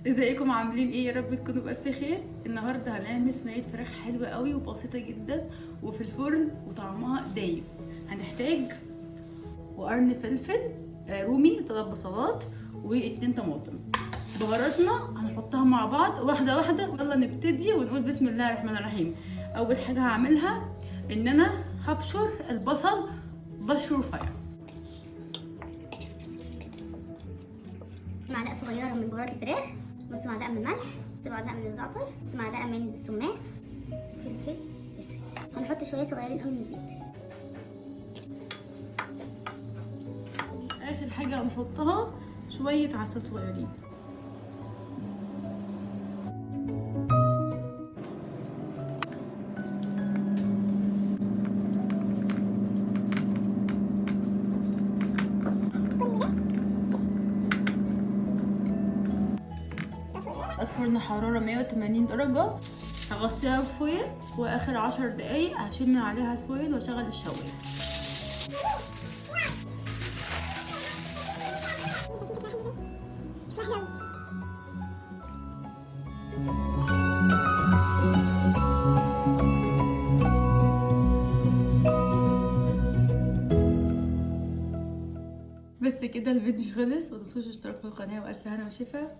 ازيكم عاملين ايه؟ يا رب تكونوا بالف خير. النهارده هنعمل صينية فراخ حلوة قوي وبسيطة جدا وفي الفرن وطعمها دايب. هنحتاج وقرن فلفل رومي، 3 بصلات و2 طماطم. بهاراتنا هنحطها مع بعض واحدة واحدة. يلا نبتدي ونقول بسم الله الرحمن الرحيم. اول حاجة هعملها ان انا هبشر البصل بشر رفيع. معلقه صغيرة من بهارات الفراخ، نص معلقه من الملح، نص معلقه من الزعتر، نص معلقه من السماق، فلفل اسود. هنحط شوية صغيرين قوي من الزيت. اخر حاجة هنحطها شوية عسل صغيرين. الفرن حرارة 180 درجة، هغطيها ب foil واخر 10 دقايق هشيل من عليها ال foil واشغل الشواية. بس كده الفيديو خلص، ومتنسوش الاشتراك في القناة، والف هنا وشفا.